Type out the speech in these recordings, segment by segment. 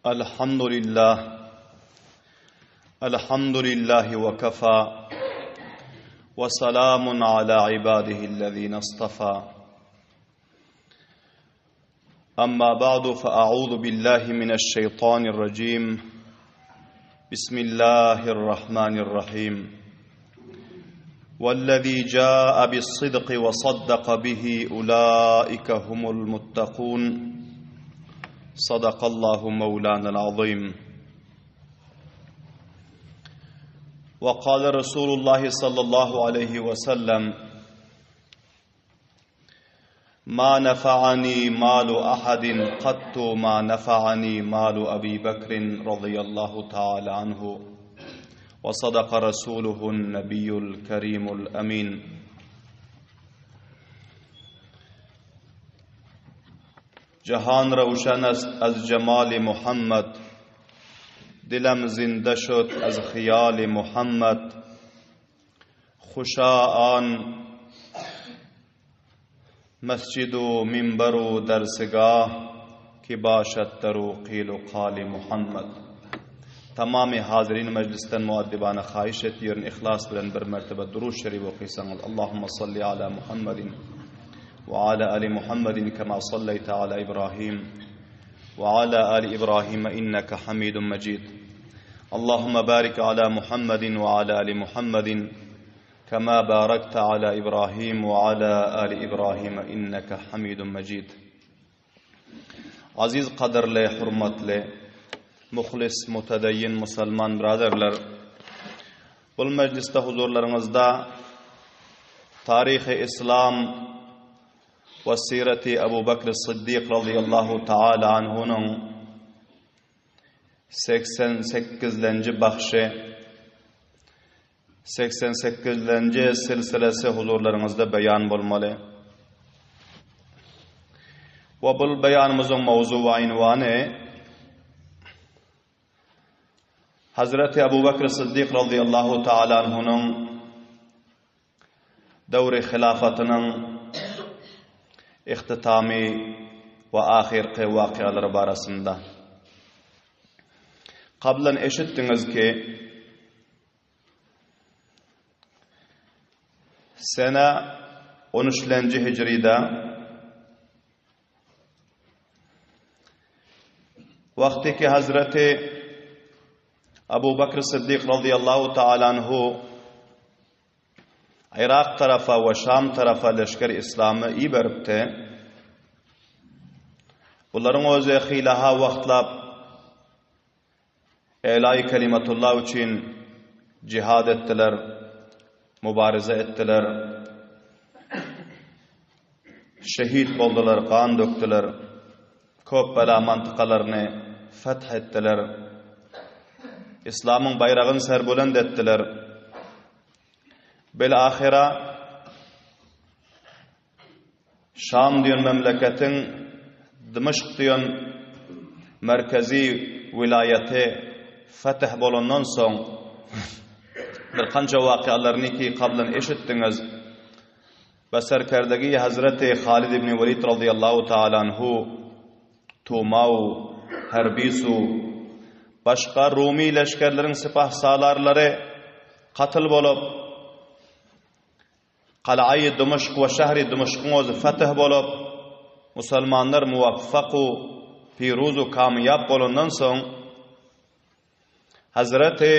الحمد لله الحمد لله وكفى وسلام على عباده الذين اصطفى أما بعد فأعوذ بالله من الشيطان الرجيم بسم الله الرحمن الرحيم والذي جاء بالصدق وصدق به أولئك هم المتقون صدق الله مولانا العظيم وقال رسول الله صلى الله عليه وسلم ما نفعني مال أحد قط ما نفعني مال أبي بكر رضي الله تعالى عنه وصدق رسوله النبي الكريم الأمين جهان روشن است از جمال محمد دلم زنده شد از خیال محمد خوشا آن مسجد و منبر و درسگاه که باشد در و قیل و قال محمد Tamamy hazirin mejlisden muaddibana haýyş etýärin yhlas bilen bir mertebe Durud Şerif okysaňyz Allahumma salli ala Muhammedin we ala ali Muhammedin kema salleýte ala Ibrahim we ala ali Ibrahim inneke Hamidun Mejid Allahumma barik ala Muhammedin we ala ali Muhammedin kema barakte ala Ibrahim we ala ali Ibrahim inneke Hamidun Mejid Aziz gadyrly, hurmatly, muhlis, mutedeyyin musulman byraderler! Bul mejlisde huzurlaryňyzda Taryhy Islam we Sireti Abu Bekr Siddik razyýallahu taala anhunyň 88-lenji bahşy 88-lenji silsilesi huzurlaryňyzda beýan bolmaly. We bul beýanymyzyň mowzu we ynwany Hazreti Abu Bekr Siddik razyýallahu taala anhunyň döwri hylafatynyň ihtitamy we ahyrky wakyalary barasynda. Kablan eşitdiňiz ki, Sene on üçlenji hijride wagty ki Hazreti Abu Bakr Siddik radıyallahu taala anhu Irak tarafa we Şam tarafa leşger İslamy iberipdi. Bularyň özi hylaha wagtlap Elaý kelimatullah üçin jihad etdiler, mübarize etdiler. Şehit boldular, gan dökdüler. Köp bela mantykalaryny feth etdiler. Islamyň baýragyny serbulend etdiler. Bil-ahyra Şam diýen memleketiň Dymaşk diýen merkezi welaýaty fetih bolandan soň bir kança wakyalaryny ki kablan eşitdiňiz. Be serkerdegi Hazreti Halid ibn Welid razyýallahu taala anhu Tumaw, Herbisu, başga Rumy leşgerleriň sipahsalarlary katyl bolup, Galaýy Dymyşk we şähri Dymyşkyň özi fetih bolup, musulmanlar muwaffak-u piruz-u kamyýap bolandan soň, Hazreti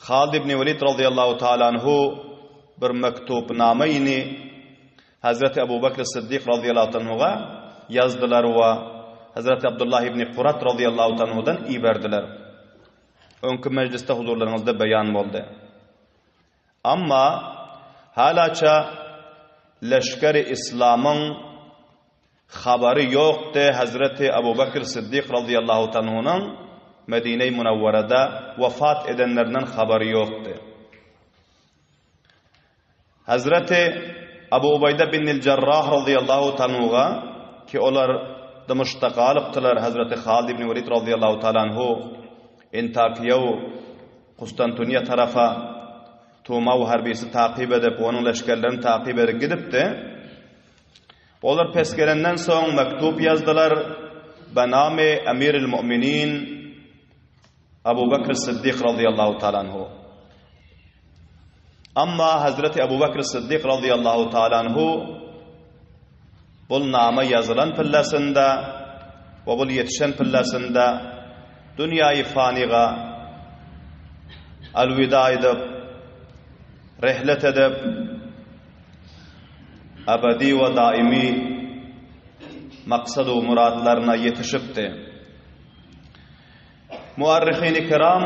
Halid ibn Welid razyýallahu taala anhu bir mektubnameýini Hazreti Abu Bekr Siddik razyýallahu anhuga ýazdylar we Hazreti Abdullah ibn Kurat razyýallahu anhudan iberdiler. Öňki mejlisde huzurlaryňyzda beýan boldy. Amma halaça leşgeri islamyň habary ýokdy Hazreti Abu Bekr Siddik razyýallahu tanhunyň Medine-i Munawwarada wefat edenlerinden habary ýokdy. Hazreti Abu Ubaýda bin Jarrah razyýallahu tanhuga ki olar Dymyşkda galypdylar Hazreti Halid ibn Welid razyýallahu taala anhu Entakiýa Kustantuniýa tarapa Tumaw harbisi takyp edip, onuň leşgerlerini takyp edip gidipdi. Olar pes gelenden soň mektup ýazdylar. Benami Emiril Mu'minin Abu Bekr Siddik radıyallahu taala anhu. Amma Hazreti Abu Bekr Siddik radıyallahu taala anhu bul nama ýazylan pillesinde we bul ýetişen pillesinde dünýäi fanyga alwida aýdyp, rehlet edip, ebedi we daimi maksad-u muratlaryna ýetişipdi. Muarrihini kiram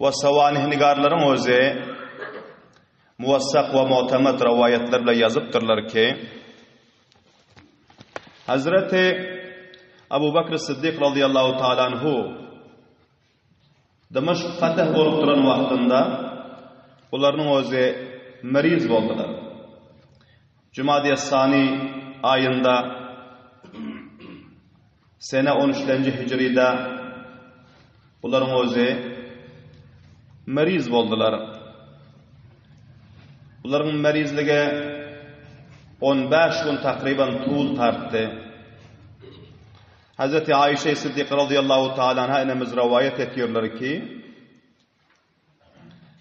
we sawanyhnigarlaryň özi muwassak we mu'tamat rowaýatlar bilen ýazypdyrlar ki, Hazreti Abu Bakr Siddik radiyallahu taala anhu Dymaşk fetih bolup duran wagtynda bularynyň özi meriz boldular. Jumadiýas-sani aýynda sene on üçlenji hijride bularyň özi meriz boldular. Bularyň merizligi 15 gün takryban tul tartdy. Hazreti Aişe Siddik radıyallahu taala anha enemiz rowaýat etýärler ki,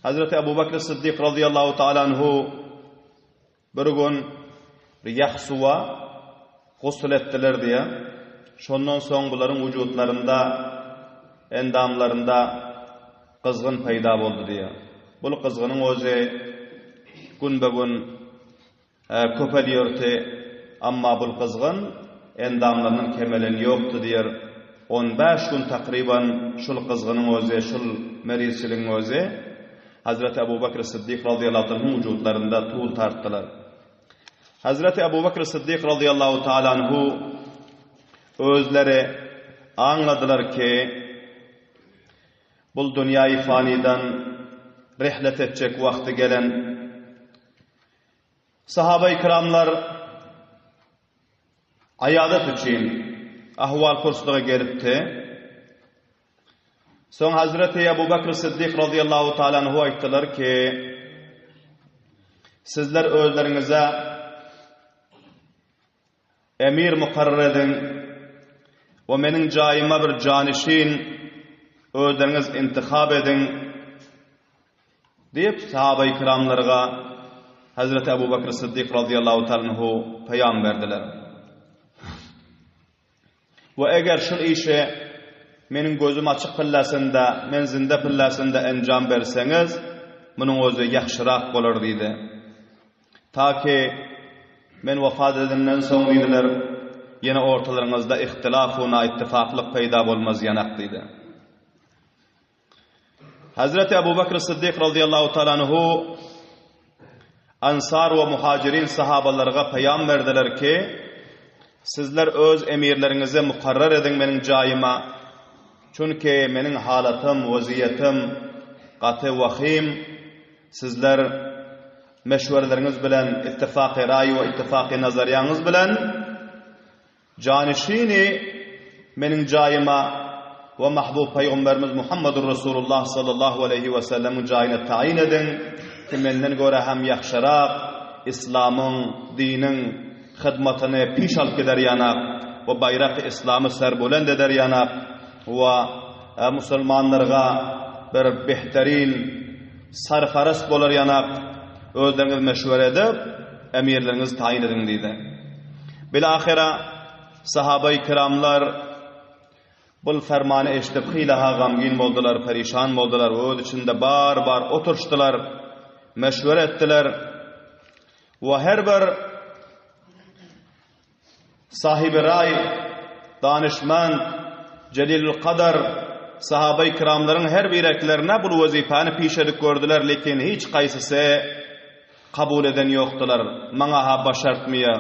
Hazreti Abu Bakr Siddik radıyallahu taala anhu bir gün bir ýah suwa gusl etdiler diýe. Şondan soň bularyň wujudlarynda, endamlarynda gyzgyn peýda boldy diýe. Bul gyzgynyň özi günbe-gün Köpelýärdi, amma bul gyzgyn endamlarynyň kemeleni ýokdy diýer. On bäş gün takryban şul gyzgynyň özi, şul merizçiligiň özi Hazreti Abu Bekr Siddik razyýallahu anhuň wujudlarynda tul tartdylar. Hazreti Abu Bekr Siddik razyýallahu taala anhu özleri aňladylar ki, bul dünýäi fanydan rehlet etjek wagty gelen. Sahaba-i kiramlar aýadat üçin ahwal-purslyga gelipdi. Soň Hazreti Ebu Bekr Siddik razyýallahu taala anhu aýtdylar ki, Sizler özleriňize emir mukarrar ediň we meniň jaýyma bir janyşin özleriňiz intihap ediň diýip, sahabaýy kiramlarga Hazreti Abu Bakr Siddik razyýallahu taala anhu peýam berdiler. We eger şul işi meniň gözüm açyk pillasynda, men zinde pillasynda enjam berseňiz, munuň özi ýagşyrak bolar diýdi. Ta ki, men wefat edenden soň diýdiler, ýene ortalaryňyzda ihtilaf we naittifaklyk peýda bolmaz ýanak diýdi. Hazreti Abu Bakr Siddik radiyallahu taala anhu Ansar we Muhajirin sahabalarga peýam berdiler ki, sizler öz emirleriňizi mukarrar ediň meniň jaýyma, çünki meniň halatym, weziýetim gaty wahym, sizler meşwereleriňiz bilen, ittifaky raý we ittifaky nazarýaňyz bilen Janyşyny meniň jaýyma we mahbub Pygamberimiz Muhammedur Resulullah sallallahu aleýhi we sellemiň jaýyna taýyn ediň ki menden görä hem ýagşyrak Islamyň, diniň, hyzmatyny piş alyp gider ýanak we baýraky Yslamy serbulend eder ýanak we musulmanlarga bir behterin sarfarast bolar ýanak özleriňiz meşwere edip emirleriňizi taýyn ediň diýdi. Bilahyra, sahabaýy kiramlar bul fermany eşidip hyla-ha gamgyn boldular, perişan boldular we öz içinde bar-bar oturyşdylar, meşwere etdiler we her bir sahibi raý, danyşmend, jelilül-kadar sahabaýy kiramlaryň her bireklerine bul wezipäni piş edip gördüler, lekin hiç gaýsysy Kabul eden ýokdular. Maňa-ha başartmyýa.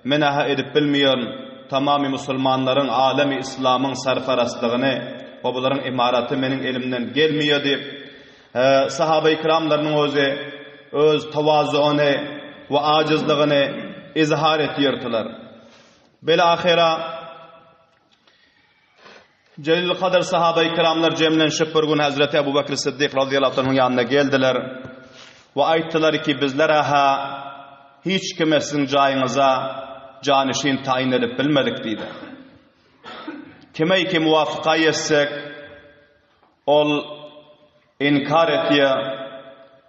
Men-ä-ha edip bilmeýän. Tamamy musulmanlaryň, alemi islamyň sarfarastlygyny we bularyň ymaraty meniň elimden gelmeýä diýip, sahabaýy kiramlarynyň özi öz tawazugyny we ajyzlygyny izhar etýärdiler. Bil-ahyra Jelilkadyr sahabaýy kiramlar jemlenşip bir gün Hezreti Ebu Bekr Siddik razyýallahu anhuň ýanyna geldiler we aýtdylar ki, bizler-ä-hä hiç kime siziň jaýyňyza janyşin taýyn edip bilmedik diýdi. Kime ki muwafyka ýetsek, ol inkar etýär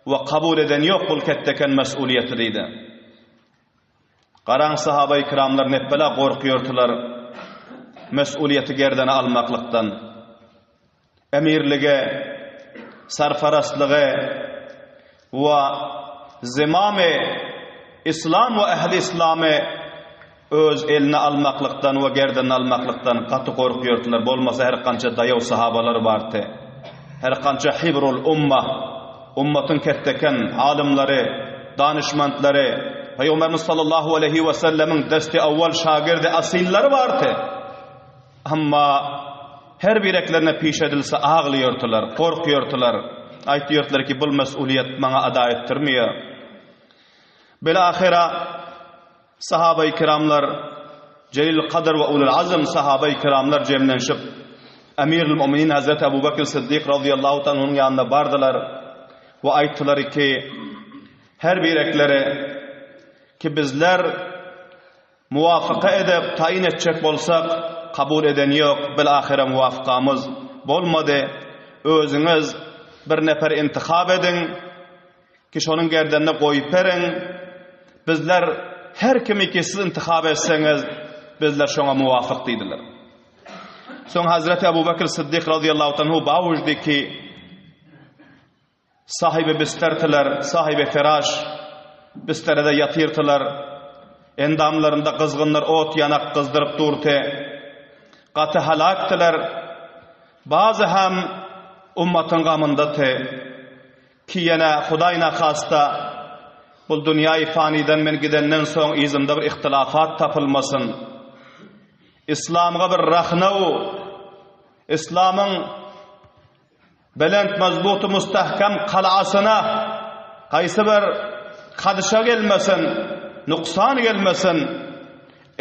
we kabul eden ýok bul ketdeken mes'uliýeti diýdi. Garaň sahabaýy kiramlar nepbela gorkýardylar mes'uliýeti gerdene almaklykdan. Emirlige, sarfarastlygy we zimamy Yslam we ähli yslamy öz eline almaklykdan we gerdenine almaklykdan gaty gorkýardylar, bolmasa her kança daýaw sahabalar bardy, her kança hibrul umma, ummatyň ketdeken alymlary, danyşmentlary, Pygamberimiz sallallahu aleýhi we sellemiň desti awwal şagirdi asyllary bardy. Emma her bireklerine piş edilse aglaýardylar, gorkýardylar. Aýtýardylar ki, bul mes'uliýet maňa ada etdirmeýär. Bil-ahyra sahabaýy kiramlar, Jelil Kadr we Ulul Azm sahabaýy kiramlar jemlenşip, Emirül Muminin Hazreti Abu Bekr Siddik razyýallahu ta'ala anhunyň ýanyna bardylar we aýtdylar ki, her birekleri ki bizler Muwafyka edip taýyn etjek bolsak, kabul eden ýok, bil-ahyra muwafykamyz bolmady. Özüňiz bir neper intihap ediň, ki şonuň gerdenine goýup beriň. Bizler her kimi ki siz intihap etseňiz, bizler şoňa muwafyk diýdiler. Soň Hazreti Abu Bekr Siddik razyýallahu anhu bawujdy ki, Sahyby bistertiler, sahyby feraş, bisterede ýatyrtylar. Endamlarynda gyzgynlar ot ýanak gyzdyryp durty. Gaty halakdylar. Bazy hem ummatyň gamyndaty. Ki ýene Hudaý nahasta bul dünýaýy fanydan men gidenden soň yzymda bir ihtilafat tapylmasyn. Yslamga bir rahna-u Yslamyň Belent mazbuty mustahkam galasyna haýsy bir hadyşa gelmesin, nuksan gelmesin,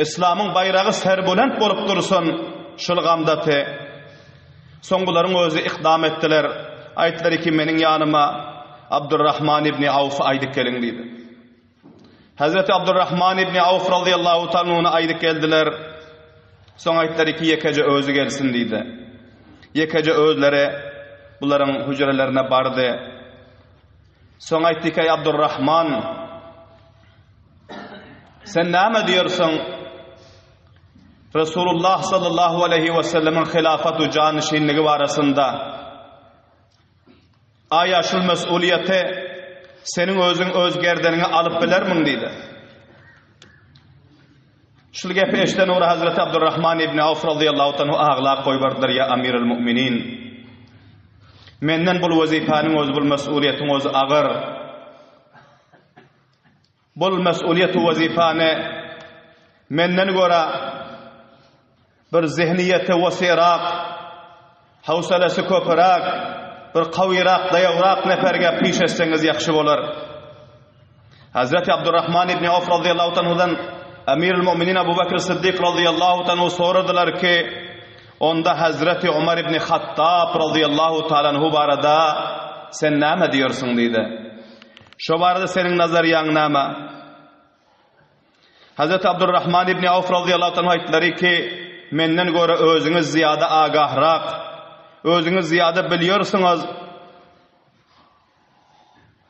Yslamyň baýragy serbulent bolup dursun, şul gamdaty. Soň bularyň özi ykdam etdiler. Aýtdylar ki, meniň ýanyma Abdurrahman ibni Awfy aýdyp geliň diýdi. Hezreti Abdurrahman ibn Awf razyýallahu ta'ala aýdyp geldiler. Soň aýtdylar ki, ýekeje özi gelsin diýdi. Ýekeje özleri bularyň hüjrelerine bardy. Soň aýtdy ki, Abdurrahman, sen näme diýersiň? Resulullah sallallahu aleyhi ve sellemiň hilafat we janişinligi barasynda Aýa şul mes'uliýeti seniň özüň öz gerdeniňe alyp bilermiň diýdi. Şul gepi eşiden ugra Hazreti Abdurrahman ibn Awf razyýallahu anhu aglap goýberdiler, Ýa Amirul Mu'minin! Menden bul wezipäniň özi, bul mes'uliýetiň özi agyr. Bul mes'uliýeti wezipäni menden görä Bir zehniýeti wesirak, howsalasy köpüräk, bir kawyrak, daýawrak neperge piş etseňiz ýagşy bolar. Hazreti Abdurrahman ibn Awf razyýallahu anhudan Emirül Müminin Abu Bekr Siddik razyýallahu anhu soradylar ki, onda Hazreti Umar ibn Hattab razyýallahu taala anhu barada sen näme diýersiň diýdi. Şo barada seniň nazarýaň näme? Hazreti Abdurrahman ibn Awf razyýallahu anhu aýtdylar ki, menden görä özüňiz zyýada agahrak, özüňiz zyýada bilýärsiňiz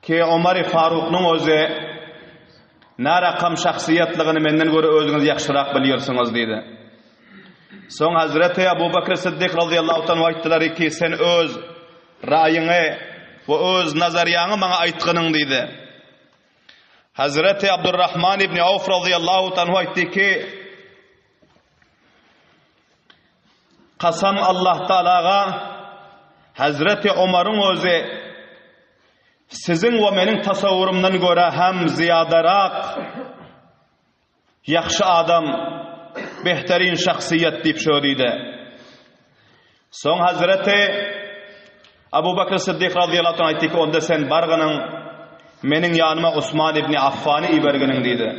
ki, Omar Faruknyň özi närakam şahsyýetligini menden görä özüňiz ýagşyrak bilýärsiňiz diýdi. Soň Hazreti Abu Bakr Siddik razyýallahu anhu aýtdylar ki, sen öz raýyňy we öz nazarýaňy maňa aýtgynyň diýdi. Hazreti Abdurrahman ibn Awf razyýallahu anhu aýtdy ki, Kasam Allah Taalaga Hazreti Omaryň özi siziň we meniň tasawwurymdan görä hem zyýadarak Ýagşy adam, behterin şahsyýet diýip şo diýdi. Soň Hazreti Abu Bakr Siddik razyýallahu anh aýtdy ki, onda sen bargynyň meniň ýanyma Osman ibn Affany iberginiň diýdi.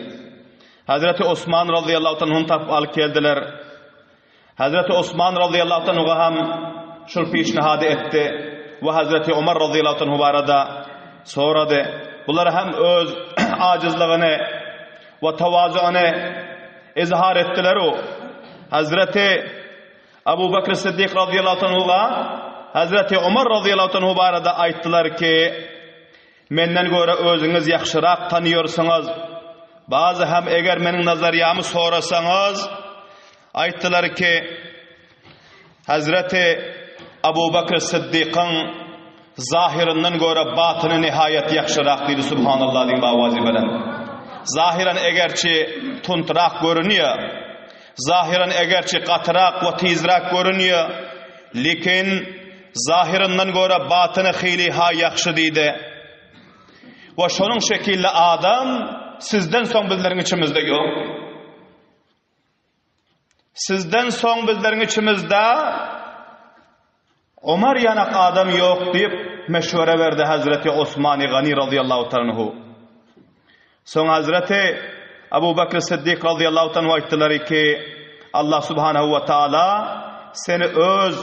Hazreti Osman razyýallahu anhuny tapyp alyp geldiler. Hazreti Osman razyýallahu anhuga hem şul pişnihady etdi we Hazreti Omar razyýallahu anhu barada sorady. Bular hem öz ajizligini we tawazuny izhar etdiler. Hazreti. Abu Bakr Siddik radıyallahu anhuga Hazreti Omar radıyallahu anhu barada aýtdylar ki, Menden görä özüňiz ýagşyrak tanýorsyňyz. Bazy hem eger meniň nazarýamy sorasaňyz, aýtdylar ki, Hazreti Abu Bakr Siddikyň zahyryndan görä batyny nihaýat ýagşyrak diýdi Subhanallah diýiň bawazy bilen. Zahyran egerçi tuntrak görünýär. Zahyran egerçi gatyrak we tizräk görünýär. Lekin zahyryndan görä batyny hili-ha ýagşy diýdi. We şonuň şekilli adam sizden soň bizleriň içimizde ýok. Sizden soň bizleriň içimizde Omar ýanak adam ýok diýip meşwere berdi Hazreti Osmany Gani razyýallahu taala Soň Hazreti Abu Bakr Siddik razyýallahu taala aýtdylar ki, Allah subhanahu we taala seni öz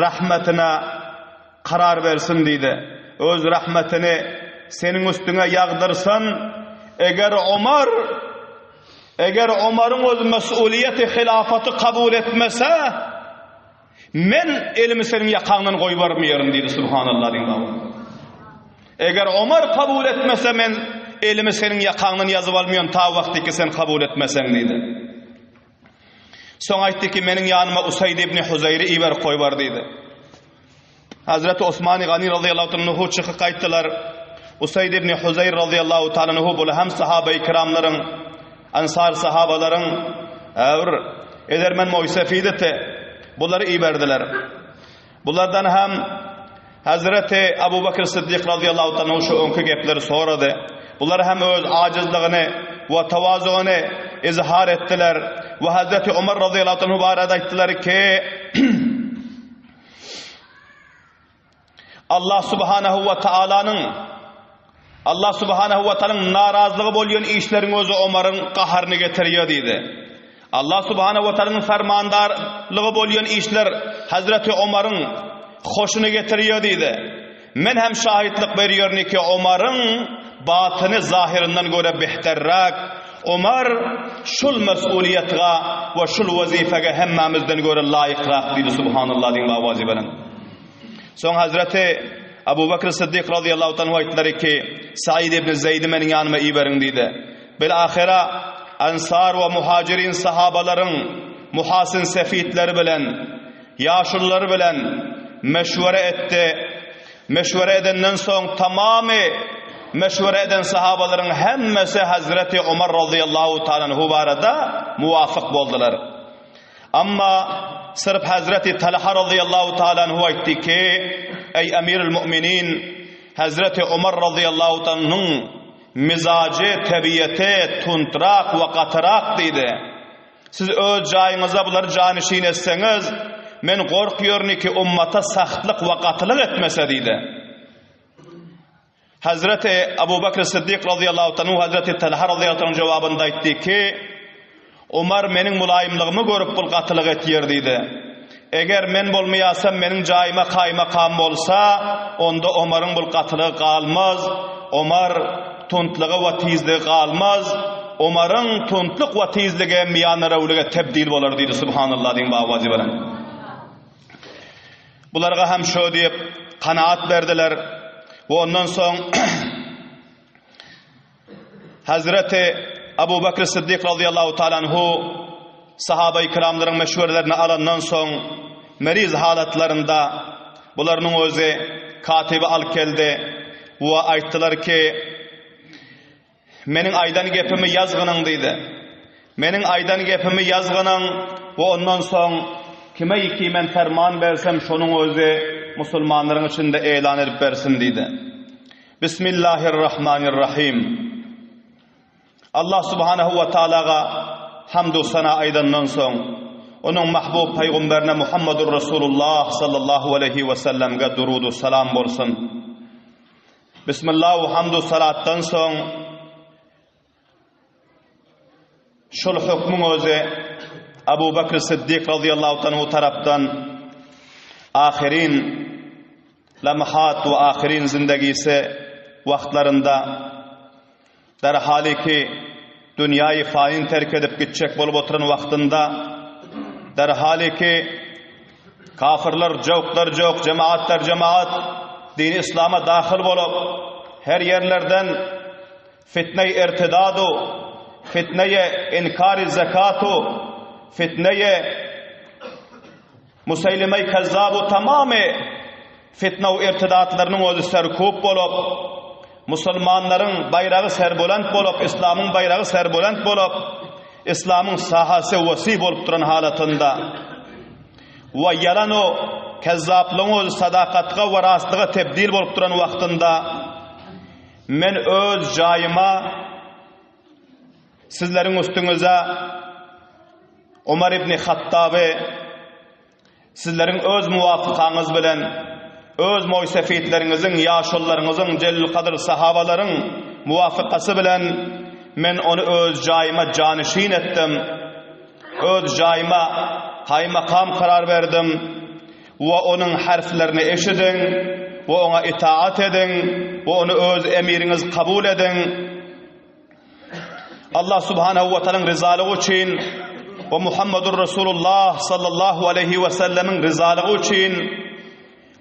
rahmetine karar bersin diýdi. Öz rahmetini seniň üstüňe ýagdyrsyn. Eger Omar Eger Omaryň öz mesuliýeti hilafaty kabul etmese, men elimi seniň ýakaňdan goýbermeýerin diýdi subhanallah diýdi. Eger Omar kabul etmese men elimi seniň ýakaňdan ýazyp almaýan ta wagty ki sen kabul etmeseň diýdi. Soň aýtdy ki meniň ýanyma Usayd ibn Huzaýry iberip goýber diýdi. Hazreti Osman Gani razyýallahu anhu çykyp gaýtdylar. Usayd ibn Huzayr razyýallahu taala anhu bul hem sahabeýi kiramlaryň, ansar sahabalaryň bir edermen moýsefiditi. Bulary iberdiler. Bulardan hem Hazreti Abu Bakr Siddik razyýallahu taala anhu şu öňki gepleri sorady. Bular hem öz ajizligini we tawazugyny izhar etdiler we Hazreti Umar razyýallahu anhu barada aýtdylar ki Allah subhanahu we taalanyň Allah subhanahu we taalanyň narazlygy bolýan işleriň özi Omaryň gaharyny getirýär diýdi. Allah subhanahu we taalanyň fermandarlygy bolýan işler Hazreti Omaryň hoşuny getirýär diýdi. Men hem şahitlik berýärin ki Omaryň batyny zahyryndan görä behterräk, Omar şul mesuliýetga we şul wezipege hemmämizden görä laýykrak diýdi Subhanallah diýiň owazy bilen. Soň Hazreti Abu Bakr Siddik razyýallahu anhu aýtdylar ki, Said ibn Zeýdi meniň ýanyma iberiň diýdi. Bil ahyra Ansar we Muhajirin sahabalaryň muhasin sefitleri bilen Ýaşululary bilen meşwere etdi. Meşwere edenden soň tamamy meşwere eden sahabalaryň hemmesi Hazreti Omar razyýallahu taala anhu barada muwafyk boldular. Amma syrf Hazreti Talha razyýallahu taala anhu aýtdy ki, Eý Emirül Mu'minin, Hazreti Omar razyýallahu taala anhuň mizajy, tebiýeti tuntrak we gatyrak diýdi. Siz öz jaýyňyza bulary janyşin etseňiz, men gorkýaryn ki, ummata sahtlyk we gatylyk etmese diýdi. Hazreti Abu Bakr Siddik razyýallahu anhu Hazreti Talha razyýallahu anhu jogabynda aýtdy ki, Umar meniň mulaýymlygymy görüp bul gatylyk etýär diýdi. Eger men bolmaýasam meniň jaýyma kaýmakam bolsa, onda Omaryň bul gatylygy galmaz, Omar tuntlygy we tizligi galmaz, Omaryň tuntlyk we tizligi miýanarawlyga tebdil bolar diýdi Subhanallah diýiň bawazy bilen. Bularga hem şo diýip kanaat berdiler we ondan soň Hazreti Abu Bakr Siddik razyýallahu taala anhu sahabaýy kiramlaryň meşwerelerini alandan soň meriz halatlarynda bularynyň özi katyby alyp geldi we aýtdylar ki meniň aýdan gepimi ýazgynyň diýdi. Meniň aýdan gepimi ýazgynyň we ondan soň kime ki men ferman bersem şonuň özi musulmanlaryň içinde elan edip bersin diýdi. Bismillahirrahmanirrahim. Allah subhanahu wa taalaga hamdu sana aýdandan soň, onuň mahbub paýgamberine Muhammadur Rasulullah sallallahu aleýhi we sellemge durudu salam bolsun. Bismillah we hamdu salatdan soň Şol hökmüň özi Abu Bakr Siddik razyýallahu anhu tarapdan ahyrin lamhat we ahyrin zindegisi wagtlarynda derhaliki dünýäi faýyn terk edip gitjek bolup oturan wagtynda derhaliki. Kafyrlar joklar jok, jemaatlar jemaat dini islama dahyl bolup, her ýerlerden fitne-i irtidadu, fitne-i inkar-i zekatu, fitne-i Museýlime-i Kezzabu tamamy fitne we irtidatlarynyň özi serkup bolup, musulmanlaryň baýragy serbulent bolup, islamyň baýragy serbulent bolup, islamyň sahasy wesi bolup duran halatynda we ýalan we kezzaplygyň özi sadakatga we rastlyga tebdil bolup duran wagtynda men öz jaýyma Sizleriň üstüňize Omar ibn Hattaby sizleriň öz muwafykaňyz bilen, öz moýsefitleriňiziň, ýaşulularyňyzyň, jelilkadyr sahabalaryň muwafykasy bilen men ony öz jaýyma janyşyn etdim, öz jaýyma kaýmakam karar berdim we onuň harflerini eşidiň we oňa itaat ediň we ony öz emiriňiz kabul ediň. Allah subhanahu wa taalaň ryzalygy üçin we Muhammedur Rasulullah sallallahu aleyhi we sellemiň ryzalygy üçin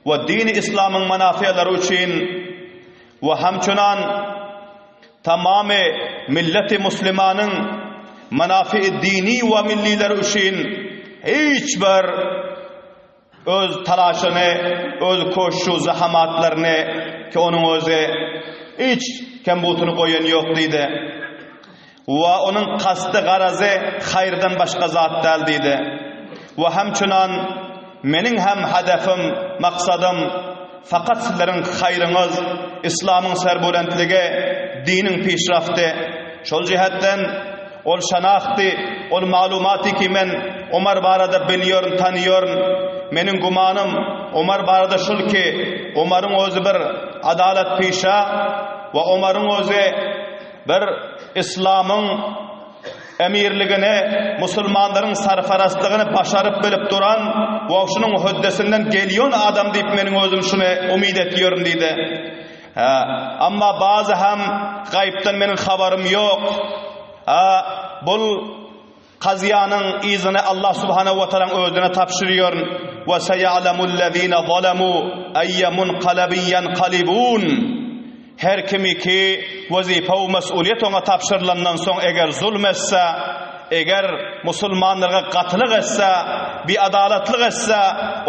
we dini islamyň manafialary üçin we hamçunan tamamy milleti muslimanyň manafi dini we millileri üçin hiç bir Öz talaşyny, öz koşşu zahamatlaryny ki onuň özi hiç kembutyny goýan ýok diýdi. We onuň kasdy garazy haýyrdan başga zat däl diýdi. We hemçünan meniň hem hadefim, maksadym fakat sizleriň haýryňyz, islamyň serbulentligi, diniň pişrafty. Şol jihetden Ol şanahty, ol maglumaty ki men Omar barada bilýärin, tanyýaryn. Meniň gümanym Omar barada şul ki, Omaryň özi bir adalatpişa we Omaryň özi bir islamyň emirligini, musulmanlaryň sarfarastlygyny başaryp bilip duran we şunuň hötdesinden gelýän adam diýip meniň özüm şuny umyt etýärin diýdi. Hä, amma bazy hem gaýypdan meniň habarym ýok. Hä, bul kazyýanyň yzyny Allah subhanahu wa taalaň özüne tabşyrýaryn. Wa seýalemul-lezine zalemu eýye munqalabin ýenqalibun. Her kimi ki wezipe we mesulyýet oňa tabşyrylandan soň eger zulm etse, eger musulmanlarga gatylyk etse, biadalatlyk etse,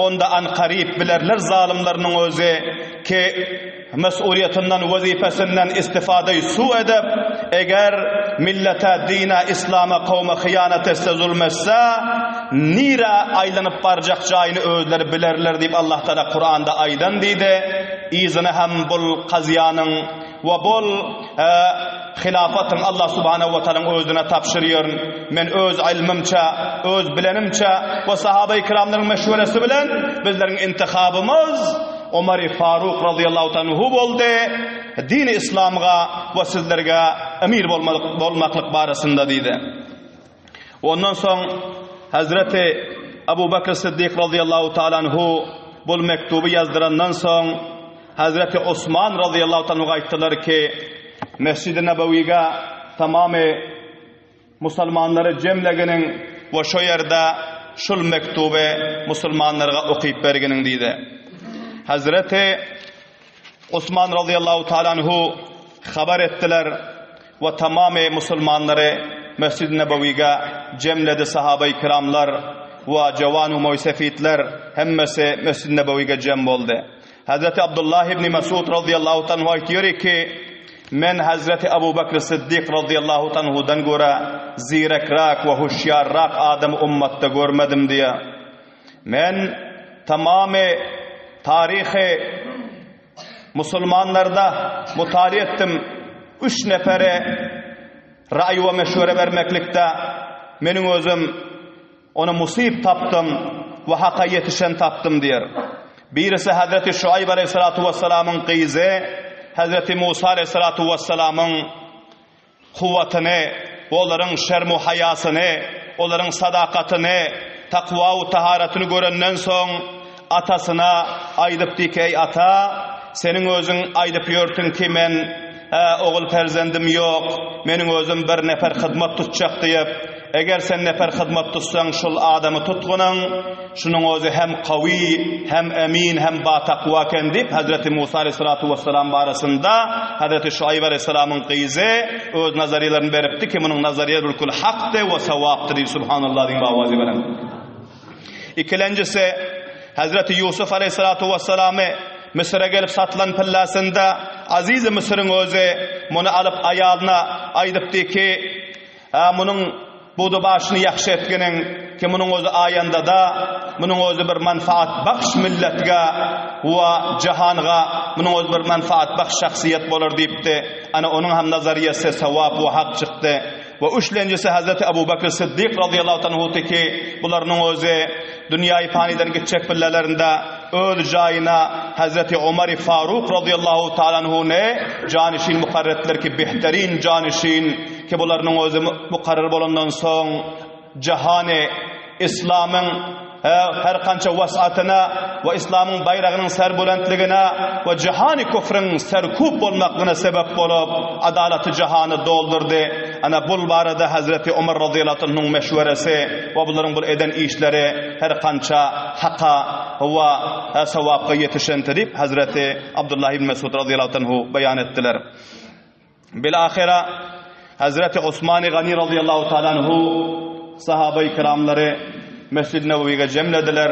onda ankaryp bilerler zalymlarynyň özi. Ki mesulyýetinden, wezipesinden istifada-i su edip, eger millete, dine, islama, kowma hyýanat etse, zulm etse, nirä aýlanyp barjak jaýyny özleri bilerler diýip Allah Tagala Kuranda aýdan diýdi. Yzyny hem bul kazyýanyň we bul Hylafatyň Allah subhanehu we taalaň özüne tabşyrýaryn. Men öz ylmymça, öz bilenimçe we sahabeýi kiramlaryň meşweresi bilen bizleriň intihabymyz Omary Faruk razyýallahu taala anhu boldy. Dini islamga we sizlerge emir bolmaklyk barasynda diýdi. Ondan soň Hazreti Abu Bakr Siddik razyýallahu taala anhu bul mektuby ýazdyrandan soň Hazreti Osman razyýallahu taala anhu aýtdylar ki, Mesjid-i Nebewiga tamamy musulmanlary jemleginiň we şo ýerde şul mektuby musulmanlarga okyp berginiň diýdi. Hazreti Osman razyýallahu taala anhu habar etdiler we tamamy musulmanlary Mesjid-i Nebewiga jemledi sahabaýy kiramlar we jawan-u moýsefitler hemmesi Mesjid-i Nebewiga jem boldy. Hazreti Abdullah ibn Mesud razyýallahu taala anhu aýtýar ki, Men Hazreti Abu Bekr Siddik razyýallahu taala anhudan görä zirekräk we hüşýarrak adamy ummatda görmedim diýýär. Men tamamy taryhy musulmanlarda mutala etdim, üç nefere raý we meşwere bermeklikde meniň özüm ony musyp tapdym we haka ýetişen tapdym diýer. Birisi Hazreti Şuaýb aleýhissalatu wessalamyň gyzy Hazreti Musa aleýhissalatu wessalamyň kuwwatyny, olaryň şermu-haýasyny, olaryň sadakatyny, takwa-u taharatyny görenden soň, atasyna aýdypdy ki, Eý, ata, seniň özüň aýdyp ýörsüň ki, men, hä, ogul perzendim ýok, meniň özüm bir nefer hyzmat tutjak diýip. Eger sen nefer hyzmat tutsaň, şul adamy tutgunyň, şunuň özi hem kawy, hem emin, hem batakwa eken diýip, Hezreti Musa aleyhissalatu wessalam barasynda Hezreti Şuaýb aleyhissalamyň gyzy öz nazarýelerini beripdi ki, munuň nazarýeli bilkul hakdy we sawapdy diýip, subhanallah diýiň bawazy bilen. Ikilenjisi, Hezreti Ýusuf aleyhissalatu wessalamy Müsüre gelip satylan pillasynda Azizi Müsüriň özi muny alyp aýalyna aýdypdy ki, Hä, munuň budy başyny ýahşy etginiň ki, munuň özi aýandada, munuň özi bir manfaatbahş milletge we jahanga, munuň özi bir manfaatbahş şahsyýet bolar diýipdi. Ana, onuň hem nazarýesi sawap we hak çykdy. We üçlenjisi Hazreti Abu Bekr Siddik razyýallahu anhudy ki, bularynyň özi dünýäýi panydan gitjek pillelerinde öz jaýyna Hazreti Omary Faruk razyýallahu taala anhuny janyşin mukarrer etdiler ki, behterin janyşin, Ki bularynyň özi mukarrar bolandan soň jahany islamyň her kança wasatyna we islamyň baýragynyň serbulentligine we jahany kufryň serkup bolmaklygyna sebäp bolup adalaty jahany doldurdy. Ana bul barada Hazreti Omar razyýallahu anhuň meşweresi we bularyň bul eden işleri her kança haka we sawapga ýetişenti diýip Hazreti Abdullah ibn Mesud razyýallahu anhu beýan etdiler. Bil-ahyra Hazreti Osman-y Gani razyýallahu taala anhu sahabaýy kiramlary Mesjid-i Nebewige jemlediler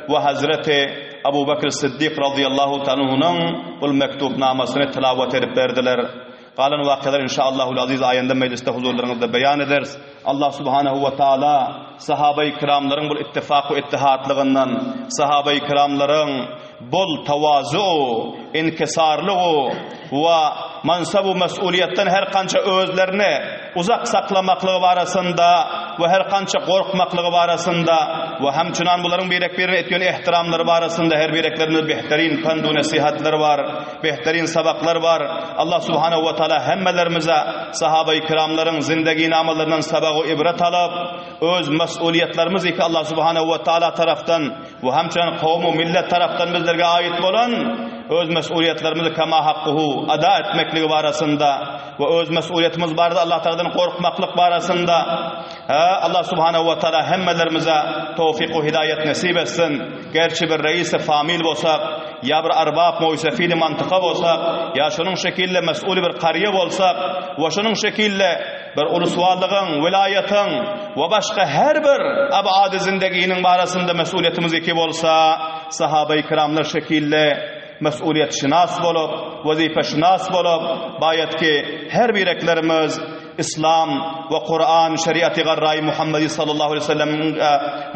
we Hazreti Abu Bekr Siddik razyýallahu taala anhunyň bul mektubnamasyny tilawat edip berdiler. Galan wakyalary inşaallahul aziz aýanda mejlisde huzurlaryňyzda beýan ederis. Allah subhanahu we taala sahabaýy kiramlaryň bul ittifak we ittihatlygyndan, sahabaýy kiramlaryň bol tawazu, inkisarlygu we mansabu mes'uliýetden her kança özlerini uzak saklamaklygy barasynda we her kança gorkmaklygy barasynda we hemçünan bularyň birek-birine etýän ehtiramlary barasynda her bireklerinde behterin pendu nesihatlar bar, behterin sabaklar bar. Allah subhanahu we taala hemmelerimize sahabaýy kiramlaryň zindeginamalaryndan sabagu ibret alyp, öz mes'uliýetlerimizi ki Allah subhanahu we taala tarapdan we hemçen kowum-u millet tarapdan bizlerge aýyt bolan öz mes'uliýetlerimizi kema hakkuhu ada etmekligi barasynda we öz mes'uliýetimiz barada Allah Tagaladan gorkmaklyk barasynda Allah subhanahu we taala hemmelerimize towfik we hidaýet nesip etsin. Gerçi bir reis-i famil bolsak, ýa bir arbap moýsefili mantyka bolsak, ýa şonuň şekilde mes'uly bir karýe bolsak we şonuň şekilde Bir uluswallygyň, welaýatyň we başga her bir abady zindeginiň barasynda mesulyýetimiz iki bolsa, sahabaýy kiramlar şekilli mesulyýetşynas bolup, wezipeşynas bolup, baýat ki, her bireklerimiz Yslam we Kuran, şeriaty garraýy Muhammedi sallallahu aleýhi we sellemiň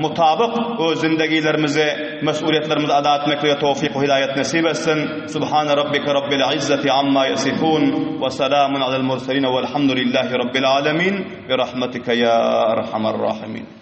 mutabyk öz zindegilerimizi, mesulyýetlerimizi ada etmeklige towfyk we hidaýat nesip etsin. Subhane rabbike rabbil izzati amma ýasifun we selamun alel murselin welhamdulillahi rabbil alemin bi rahmetike ýa erhamer rahimin.